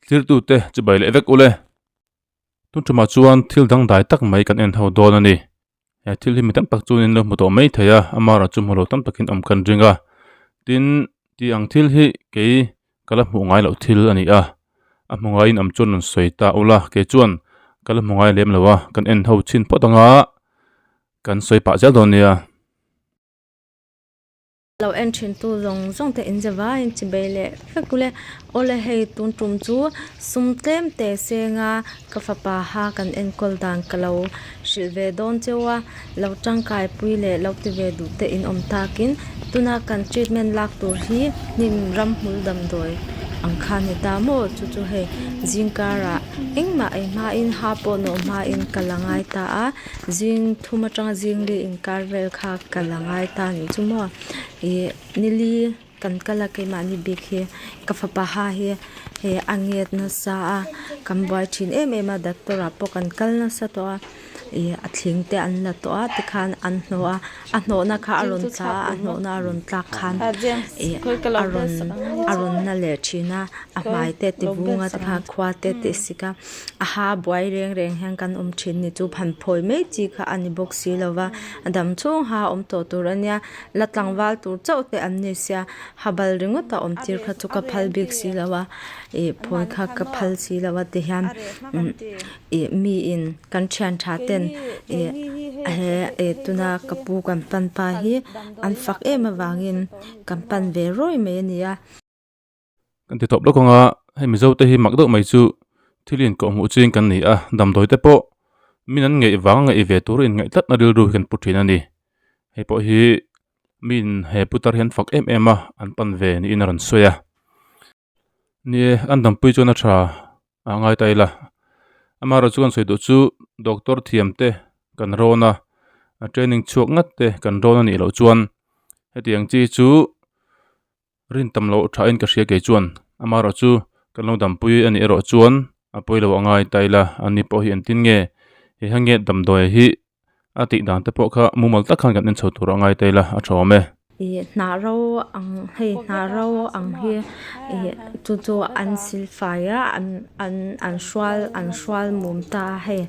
Thlirtute chibai leh vek ule. Tun ṭumah chuan thil dangdai tak mai kan en ho dawn a ni. He thil hi mi tam tak chuan in lo hmu tawh mai thei a, amaherawh chu hmu lo tam takin awm kan ring a. Tin, tih ang thil hi kei ka la hmuh ngai loh thil a ni a, a hmu ngaiin awm chuan rawn sawi ta ula, kei chuan ka la hmu ngai lem lo a, kan en ho chhin phawt anga kan sawi pah zel dawn nia. Lo en thin tu zawng zawng te in zava in chi bei leh vek ule awle hei tun tum chu sum tlem te senga ka fapa ha kan enkawl dan ka lo hrilh ve dawn cheu a lo tangkai pui leh lo ti ve duh te in awm takin tuna kan treatment lak tur hi hnim ramhmul damdawi ang kha a ni ta maw chu chu hei zingkarah engmah ei hmain ha pawh nawh hmain ka la ngai ta a. Zing thum atanga zing li inkar vel kha ka la ngai ta anih chu maw ih nili kan kal a keimahni bik hi ka fapa ha hi hei a nget nasa a kan buai thin em em a doctor ah pawh kan kal nasa tawh a ih a thling te an la tawh a tikhan an hnawh a a hnawhna kha a rawn tla a a hnawhna a rawn tlak khan ih a rawn a rawn na leh thin a a hmai te ti vung a tikhan khua te tih sik a. A ha buai reng reng hian kan awm thin ni chu phan phawi mai chi kha a ni bawk si lo va a dam chhung ha a awm tawh tur a nia la tlangval tur chauh te an ni sia ha bal ringawt a awm tir kha chu ka phal bik si lo a ih phawi kha ka phal si lo a ti hian ih miin kan thian tha ten ih he ih tuna ka pu kan pan pa hi an fak em avangin kan pan ve rawi mai a ni a. Kan ti tawp lawk ang a, hei Mizo te hi mak deuh mai chu thil in kawh hmuh ching kan ni a, damdawi te pawh min an ngeih vang a ngeih ve tur in ngaih tlatna rilru hi kan pu thin a ni. Hei pawh hi min he putar hi an fak em em a, an pan ve niin a rawn sawi a. Ni e, an dampui chuan a tha a ngai ta ila. Amaherawhchu kan sawi duh chu doctor thiam te kan rawn a, a training chhuak ngat te kan rawn a nih loh chuan hetiang chi chu Rin tam loh thain ka hria kei chuan amaherawh chu kan lo dampui a nih erawh chuan a pawi lo a ngai ta ila ani pawh hi engtin nge he hang nge damdawi hi a tih dan te pawh kha mumal tak khan kan en chho tur a ngai ta ila a tha awm e. Ih hnah ro ang hei hnah ro ang hi ih chu chu an sil fai a an an an hrual an hrual mum ta a hei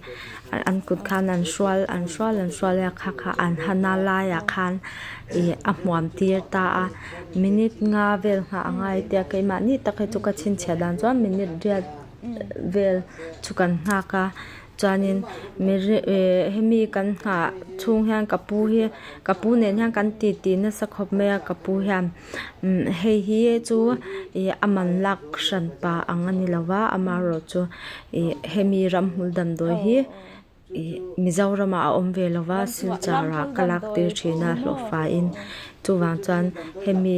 an kut khan an hrual an hrual an hrual a kha kha an ha na laiah khan ih a hmuam tir ta a minute nga vel nghah a ngai tia keimahni tak hi chu ka chhinchhiah dan chuan minute riat vel chu kan nghak a chuanin ih hemi kan nghah chhung hian ka pu hi ka pu nen hian kan ti ti nasa khawp mai a ka pu hian umm hei hi chu ih a man lak hran pa ang a ni lo va amaherawh chu ih hemi ramhmul damdawi hi. Ih Mizoramah a awm ve lo va Silchar ah ka lak tir thin a hlawh faiin chuvang chuan hemi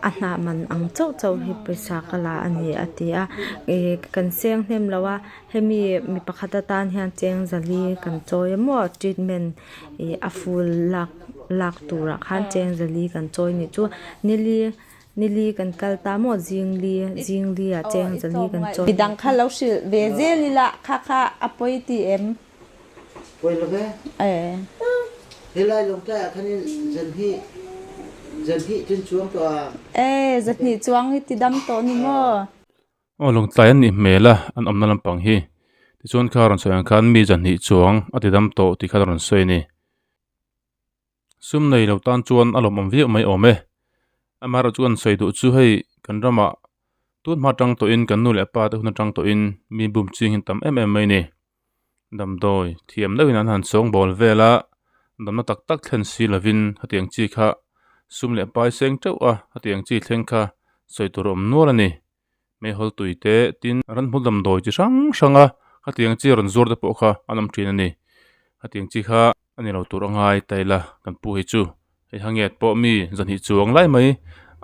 a hnah man ang chauh chauh hi pawisa ka la a ni a ti a ih kan seng hnem lo a hemi mi pakhat atan hian cheng zali kan chawi a maw treatment ih a full lak lak turah khan cheng zali kan chawi anih chu nili Nili kan kal ta maw Zingli, Zingli ah cheng zali kan chawi. Midang kha lo hrilh ve zel ila kha kha a pawi ti em? Pawi lo ve. Eh. Helai lawngtlai ah khan in zanhnih zanhnih cun chuang tuah a. Eh zanhnih chuang hi ti dam tawh ni maw? Aw lawngtlai an nih hmel a an awmna lampang hi. Tichuan kha rawn sawi ang khan mi zanhnih chuang a ti dam tawh tih kha rawn sawi a ni. Sum nei lo tan chuan a lawmawm viau mai awm e. Amaherawh chu kan sawi duh chu hei kan ramah tun hma atang tawhin kan nu leh pa te hun atang tawhin mi bum ching hi an tam em em mai a ni. Damdawi thiam deuhin an han sawng bawl vel a, damna tak tak thlen si lovin hetiang chi kha sum leh pai seng teuh a, hetiang chi thleng kha sawi tur a awm nual a ni. Meihawl tui te tin ranhmul damdawi chi hrang hrang a hetiang chi rawn zuar te pawh kha an awm thin a ni hetiang chi kha a ni lo tur a ngai ta ila kan pu hi chu hei hanget pawh mi zahnih chuang lai mai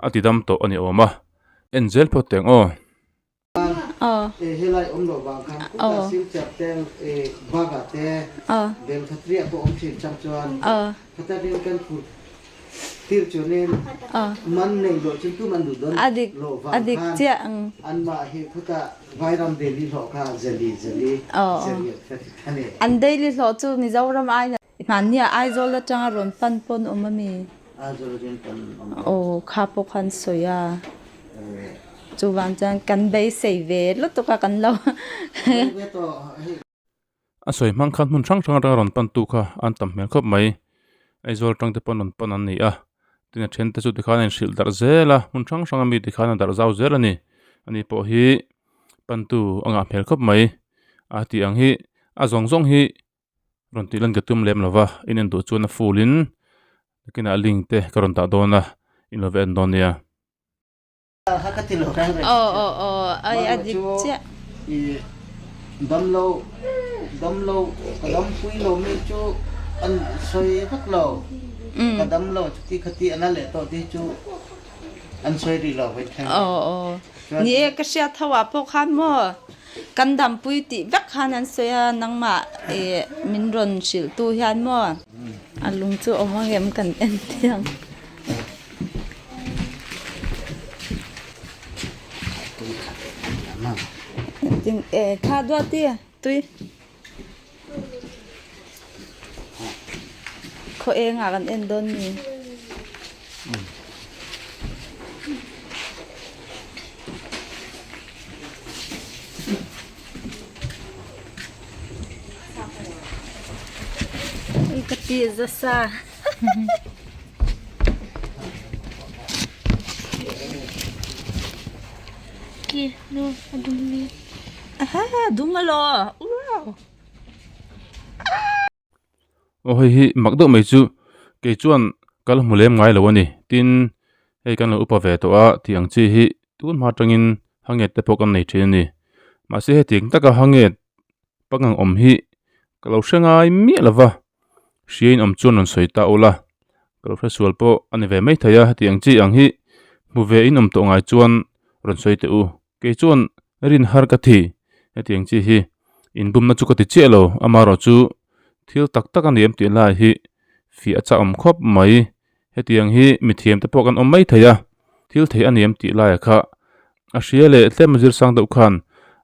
a ti dam tawh a ni awm a en zel phawt teh ang aw. Helai awm loh vang khan kutah silchar te bagah te bel khat riah pawh awm thin chang chuan khatakin kan phur Tir chuanin man nei loh chuan tum an duh dawn loh vang khan anmah hi khutah Vairam daily hlawh kha zali zali zariat kha ti ta ni. An daily hlawh chu Mizoram aina hmannia Aizawl atanga rawn pan pawn awm a mi? Aizawl atangin pan awm. Aw kha pawh khan sawi a. Chuvang chuan kan beisei ve lutuk a kan lo. A sawi hmang khan hmun hrang hrang atanga rawn pantu kha an tam hmel khawp mai. Aizawl atang te pawh an rawn pan an ni a, tin a then te chu tikhan a inhrilh darh zel a, hmun hrang hrang ami tikhan a darh zau zel a ni. Ani pawh hi pantu a ngah hmel khawp mai. A tih ang hi a zawng zawng hi rawn tih lan ka tum lem lo va, in en duh chuan a full in nakinah link te ka rawn dah dawn a, in lo va en dawn nia. Aw aw aw ai a dik chiah. Damlo damlo ka dam pui lo mi chu an sawi vak lo ka damlo chuti khati ana leh tawh tih chu an sawi rih lo hei thleng. Aw aw ni e ka hriat ho ah pawh khan maw kan dampui tih vek khan an sawi a nangmah ih min rawn hrilh tu hian maw a lung chu awm ang em kan en thiang. Kha duati tui khaw engah kan en dawn ni. Ka ti zasa. Dum alaw wow. Aw hei hi mak deuh mai chu kei chuan kal hmu lem ngai lo a ni tin hei kan lo upa ve tawh a tih ang chi hi tun hma atangin hanget te pawh kan nei thin a ni mahse hetiang taka hanget pangang awm hi ka lo hre ngai miah lo va. Hria in awm chuan rawn sawi ta ula, ka lo hre sual pawh a ni ve mai thei a, hetiang chi ang hi hmu ve in awm tawh ngai chuan rawn sawi teh u. Kei chuan rin har ka thi, hetiang chi hi inbumna chu ka ti chiah lo, amaherawhchu thil tak tak a ni em tih lai hi fiah a chak awm khawp mai, hetiang hi mithiam te pawh kan awm mai thei a, thil thei a ni em tih laiah kha a hria leh tlem a zir sang deuh khan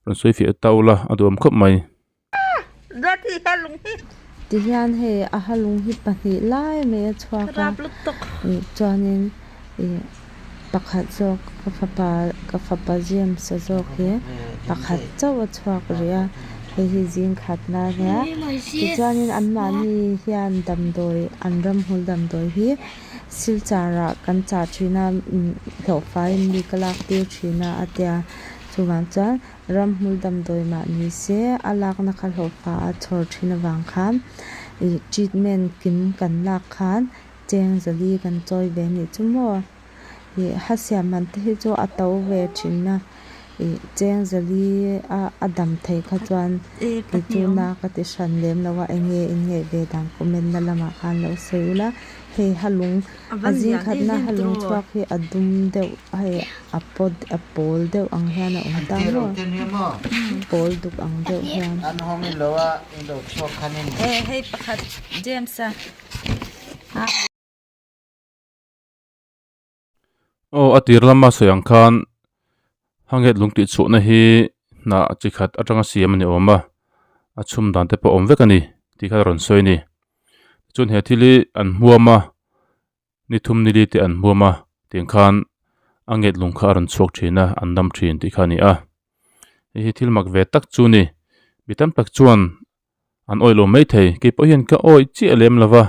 rawn sawi fiah ta ula a duhawm khawp mai. Tihian hei a ha lung hi pahnih lai mai a chhuak a chuanin ih pakhat zawk ka fapa ka fapa James a zawk hi pakhat chauh a chhuak rih a hei hi zing khat na ania tichuanin anmahni hian damdawi an ramhmul damdawi hi silchar ah kan chah thin a hlawhfaiin mi ka lak tir thin a a tia chuvang chuan. Ramhmul damdawi mah ni se a lakna kha hlawhfa a chhawr thin avang khan ih treatment kim kan lak khan cheng zali kan chawi ve anih chu maw ih ha siam man te hi chu a to ve thin a ih cheng zali a a dam thei kha chuan kei chu na ka ti hran lem lo a eng nge in ngaih ve dan comment na lamah khan lo sawi ula hei ha lung a zing khatna ha lung chhuak hi a dum deuh hei a pawt a pawl deuh ang hian a awm ta maw pawl duk ang deuh hian. Hei pakhat James a. Aw a tir lama sawi ang khan hanget lung tih chhuahna hi hnah chi khat atanga siam a ni awm a a chhum dan te pawh a awm vek a ni tih kha a rawn sawi a ni chuan he thil hi an hmuam a ni thum ni li te an hmuam a tiang khan a nget lung kha a rawn chhuak thin a an dam thin tih kha a ni a hei hi thil mak ve tak chu a ni mi tam tak chuan an awih lo maithei keipawh hian ka awih chiah lem lo va.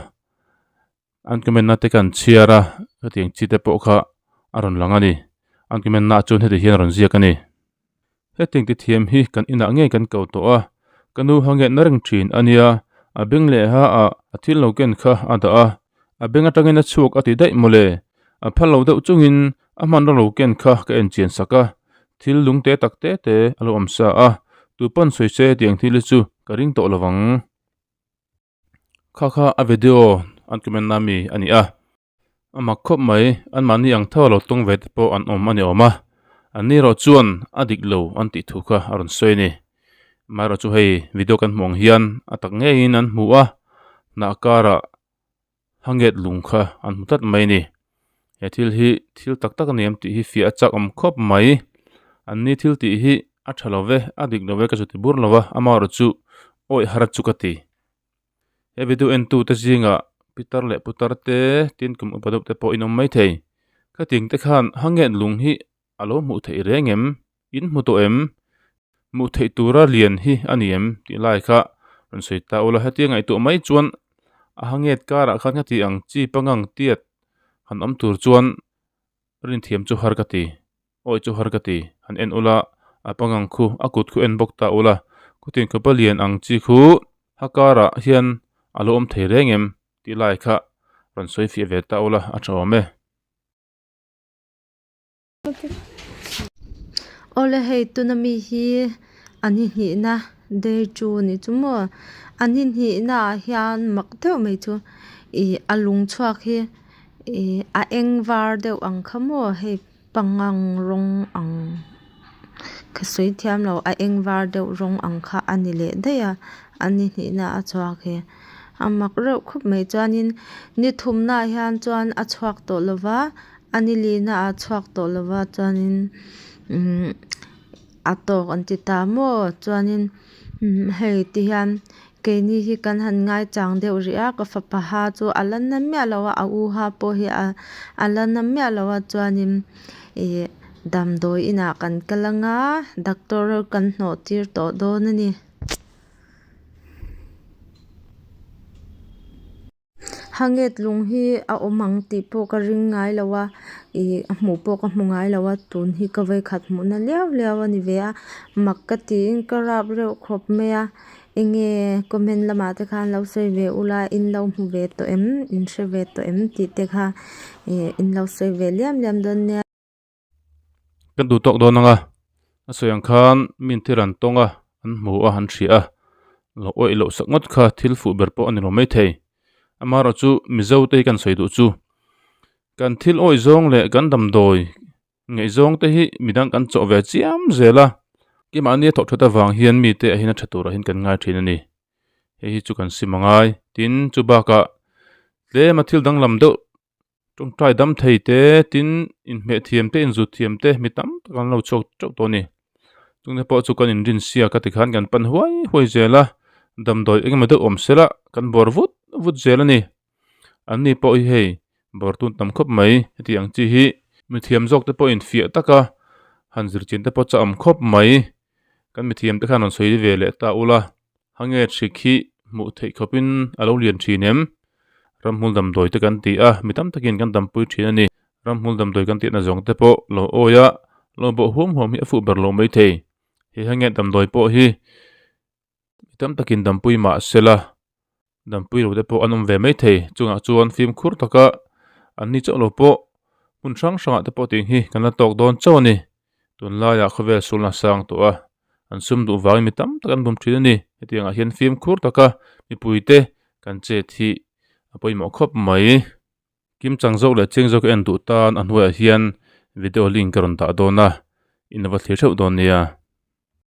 An comment na te kan chhiar a, hetiang chi te pawh kha a rawn lang a ni. An comment na chuan heti hian a rawn ziak a ni. Hetiang ti thiam hi kan inah ngei kan ko tawh a, ka nu ha ngenna reng thin a nia, a beng leh ha ah a thil lo ken kha a dah a, a beng atangin a chhuak a ti daih mawle. A phal lo deuh chungin a hmanraw lo ken kha ka en chian sak a, thil lung te tak te te a lo awm sa a, tupawn sawi se hetiang thil hi chu ka ring tawh lo vang. Kha kha a video an comment na mi a ni a, a mak khawp mai anmahni ang tho a lo tawng ve te pawh an awm a ni awm a, an ni erawh chuan a dik lo an tih thu kha a rawn sawi a ni. Amaherawh chu hei video kan hmuh ang hian a tak ngeiin an hmu a, hnah karah hanget lung kha an hmu tlat mai a ni. He thil hi thil tak tak a ni em tih hi fiah a chak awm khawp mai. An ni thil tih hi a tha lo ve, a dik lo ve ka chuti bur lo va, amaherawh chu awih har chu ka ti. He video entu te zingah pitar leh putar te tin kum upa deuh te pawh in awm maithei. Khatiang te khan hanget lung hi. a lo hmuh theih reng em? In hmu tawh em? Hmuh theih tura lian hi a ni em? Tih lai kha rawn sawi ta ula, hetia ngaihtuah mai chuan a hanget karah khan ka tih ang chi pangang tiat han awm tur chuan rinthiam chu har ka ti, awi chu har ka ti. Han en ula, a pangang khu a kut khu en bawk ta ula, khutiang khawpa lian ang chi khu ha karah hian a lo awm thei reng em? Tih lai kha rawn sawi fiah ve ta ula a tha awm e. Awle hei tuna mi hi a ni hnihna day two ni chu maw a ni hnihna ah hian mak deuh mai chu ih a lung chhuak hi ih a eng var deuh ang kha maw hei pangang rawng ang ka sawi thiam lo a eng var deuh rawng ang kha a ni leh daih a a ni hnihna a chhuak hi a mak reuh khawp mai chuanin ni thumna ah hian chuan a chhuak tawh lo va. A ni lina ah chhuak tawh lo va chuanin umm a tawk an ti ta maw chuanin umm hei ti hian keini hi kan han ngaichang deuh rih a ka fapa ha chu a la na miah lo a a u ha pawh hi a a la na miah lo a chuanin ih damdawi inah kan kal anga doctor kan hnawh tir tawh dawn a ni. Hanget lung hi a awm ang tih pawh ka ring ngai lo a ih a hmuh pawh ka hmu ngai lo a tun hi ka vawikhat hmuhna liau liau a ni ve a mak ka tiin ka rap reuh khawp mai a enge comment lamah te khan lo sawi ve ula in lo hmu ve tawh em in hre ve tawh em tih te kha ih in lo sawi ve liam liam dawn nia. Kan duh tawk dawn ang a, a sawi ang khan mi thil an tawng a, an hmu a, an hria a, lo awih loh sak ngawt kha thil fuh ber pawh a ni lo maithei. Amaherawhchu Mizo te hi kan sawi duh chu kan thil awih zawng leh kan damdawi ngaihzawng te hi midang kan chawh ve chiam zel a, keimahni a thawh that avang hian mite ah hian a tha turah hian kan ngai thin a ni. Hei hi chu kan sim a ngai. Tin, chu bakah tlema thil danglam deuh Tawngtai dam thei te, tin inhmeh thiam te, inzut thiam te mi tam tak an lo chhuak teuh tawh a ni. Chungte pawh chu kan inrin siak a tikhan kan pan huai huai zel a, damdawi eng emaw deuh awm se la kan bawr vut vut zel a ni. An ni pawh hi hei bawr tun tam khawp mai heti ang chi hi mithiam zawk te pawh infiah tak a, han zir chin te pawh chu a awm khawp mai. Kan mithiam te khan rawn sawi ve leh ta ula, hange hrik hi hmuh theih khawpin a lo lian thin em? Ramhmul damdawi te kan ti a, mi tam takin kan dampui thin a ni. Ramhmul damdawi kan tihna zawng te pawh lo awi a, lo bawh huam huam hi a fuh ber lo mai thei. He hange damdawi pawh hi mi tam takin dampui mah sela, Dampui lo te pawh an awm ve mai thei. Chungah chuan fimkhur taka an ni chauh lo pawh hmun hrang hrangah te pawh tih hi kan la tawk dawn chauh a ni. Tunlaiah khawvel sulna sang tawh a, an sum duh vangin mi tam tak an bum thin a ni. Hetiangah hian fimkhur taka mipuite kan chet hi a pawimawh khawp mai. Kim chang zawk leh cheng zawk en duh tan a hnuaiah hian video link ka rawn dah dawn a, in lo va thlir theuh dawn nia.